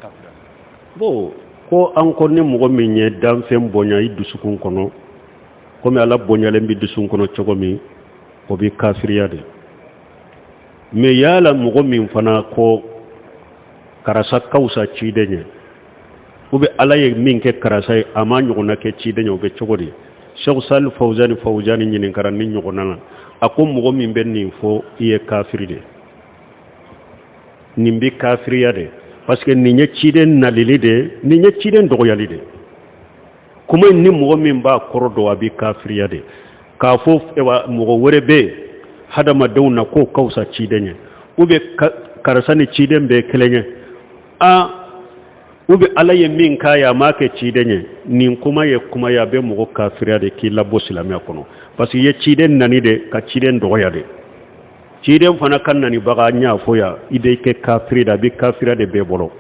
kafiriya? Bon, ko an ko ni mɔgɔ min ye danfɛn bonya i dusukun kɔnɔ komi Ala bonyalen bɛ dusukun kɔnɔ cogo min, o bɛ kafiriya de. Mais yala mɔgɔ min fana ko karisa ka fisa ciden ye, ou bien Ala ye min kɛ karisa ye, a ma ɲɔgɔnna kɛ ciden ye, o bɛ cogo di? Sheikh Salih Fawzani Fawzani ɲininkara nin ɲɔgɔnna na. A ko mɔgɔ min bɛ nin fɔ, i ye kafiri de, nin bɛ kafiriya de, parce que nin ye ciden nalili de, nin ye ciden dɔgɔyali de. Kuma in, ni mɔgɔ min b'a kɔrɔ dɔn, a bɛ kafiriya de k'a fɔ mɔgɔ wɛrɛ bɛ yen hadamadenw na k'o ka fisa ciden ye, ou bien karisa ni ciden bɛɛ kelen ye, a ou bien Ala ye min k'a ye, a m'a kɛ ciden ye. Nin kuma ye kuma ye, a bɛ mɔgɔ kafiriya de, k'i labɔ silamɛya kɔnɔ, parce que i ye ciden nani de, ka ciden dɔgɔya de. Ciden fana ka nanibaga, n y'a fɔ yan, i bɛ kɛ kafiri de, a bɛ kafiriya de bɛɛ bolo.